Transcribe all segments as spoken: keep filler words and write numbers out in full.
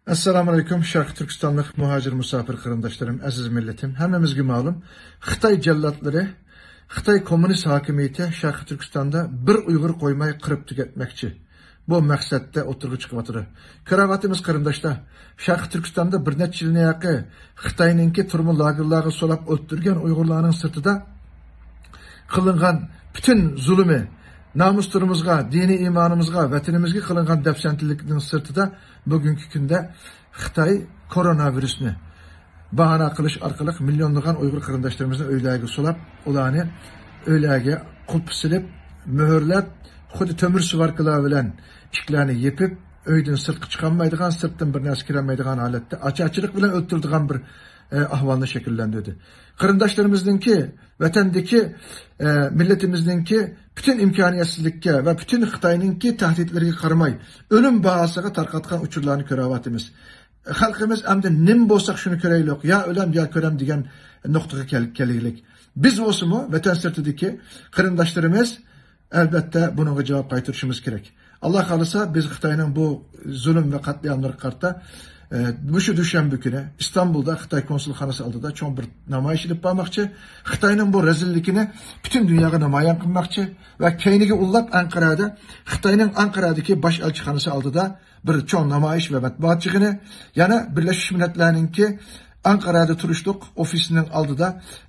ئەسسالامۇ ئەلەيكۇم، شەرقىي تۈركىستانلىق مۇھاجىر مۇساپىر قېرىنداشلىرىم، ئەزىز مىللىتىم. ھەممىمىزگە مەلۇم، خىتاي جاللاتلىرى، خىتاي كوممۇنىست ھاكىمىيىتى شەرقىي تۈركىستاندا بىر ئۇيغۇر قويماي قىرىپ تۈگەتمەكچى. بۇ مەقسەتتە ئوتتۇرىغا چىقىۋاتىدۇ. كۆرۈۋاتىمىز قېرىنداشلار، شەرقىي تۈركىستاندا بىر نەچچە يىلنى ياقى خىتاينىڭكى تۈرمە لاگېرلارغا سولاپ ئۆلتۈرگەن ئۇيغۇرلارنىڭ سىرتىدا قىلىنغان پۈتۈن زۇلۇمى، نامۇسلىرىمىزغا، دىنىي ئىمانىمىزغا، ۋەتىنىمىزگە قىلىنغان دەپسەندىلىكنىڭ سىرتىدا بۈگۈنكى كۈندە خىتاي كورونا ۋىرۇسنى باھانە قىلىش ئارقىلىق مىليونلىغان ئۇيغۇر قېرىنداشلىرىمىزنى ئۆيلەرگە سولاپ، ئۇلارنى ئۆيلەرگە قۇلپ سېلىپ، مۆھۈرلەپ، خۇددى تۆمۈر سۋاركىلار بىلەن ئىشىكلەرنى يېپىپ، ئۆيدىن سىرتقا چىقالمايدىغان، سىرتتىن بىر نەرسە كىرەلمەيدىغان ھالەتتە ئاچارچىلىق بىلەن ئۆلتۈرىدىغان بىر، ئە، ئەھۋالنى شەكىللەندۈردى. قېرىنداشلىرىمىزنىڭكى، ۋەتەندىكى، ئە، مىللىتىمىزنىڭكى پۈتۈن ئىمكانىيەتسىزلىككە ۋە پۈتۈن خىتاينىڭكى تەھدىتلىرىگە قارىماي، ئۆلۈم باھاسىغا تارقاتقان ئۇچۇرلارنى كۆرۈۋاتىمىز. خەلقىمىز ئەمدى نېمە بولساق شۇنى كۆرەيلۇق، يا ئۆلەم، يا كۆرەم دېگەن نۇقتىغا كەل-، كەلگىلىك. بىز بولسىمۇ ۋەتەن سىرتىدىكى قېرىنداشلىرىمىز ئەلۋەتتە بۇنىڭغا جاۋاب قايتۇرۇشىمىز كېرەك. ئاللا خالىسا، بىز خىتاينىڭ بۇ زۇلۇم ۋە قەتلىئاملىرىغا قارىتا، ئە، مۇشۇ دۈشەنبە كۈنى ئىستانبۇلدا خىتاي كونسۇلخانىسى ئالدىدا چوڭ بىر نامايىش ئېلىپ بارماقچى. خىتاينىڭ بۇ رەزىللىكىنى پۈتۈن دۇنياغا نامايان قىلماقچى ۋە كەينىگە ئۇللاپ ئەنقەرەدە، خىتاينىڭ ئەنقەرەدىكى باش ئەلچىخانىسى ئالدىدا بىر چوڭ نامايىش ۋە مەتبۇئات يىغىنى، يەنە بىرلەشمىش مىللەتلەرنىڭكى ئەنقەرەدە تۇرۇشلۇق ئوفىسىنىڭ ئالدىدا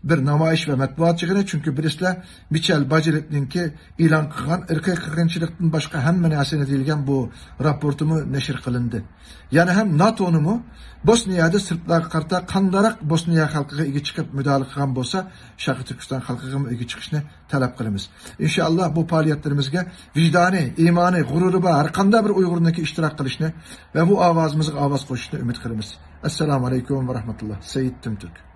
بىر نامايىش ۋە مەتبۇئات يىغىنى، چۈنكى بىلىسىلەر، مىچېل باجېلېتنىڭكى ئېلان قىلغان ئىرقىي قىرغىنچىلىقتىن باشقا ھەممە نەرسىنى دېيىلگەن بۇ راپورتىمۇ نەشر قىلىندى. يەنە ھەم ناتونىمۇ بوسنىيەدە سىرتلارغا قارىتا قانداقراق بوسنىيە خەلقىگە ئىگە چىقىپ مۇداپىئە قىلغان بولسا، شەرقىي تۈركىستان خەلقىگىمۇ ئىگە چىقىشنى تەلەپ قىلىمىز. ئىنشائاللا، بۇ پائالىيەتلىرىمىزگە ۋىجدانى، ئىمانى، غۇرۇرى بار ھەر قانداق بىر ئۇيغۇرنىڭكى ئىشتىراك قىلىشنى ۋە بۇ ئاۋازىمىزغا ئاۋاز قوشۇشنى ئۈمىد قىلىمىز. ئەسسالامۇ ئەلەيكۇم ۋە رەھمەتۇللا. سەيىد تۈمتۈرك.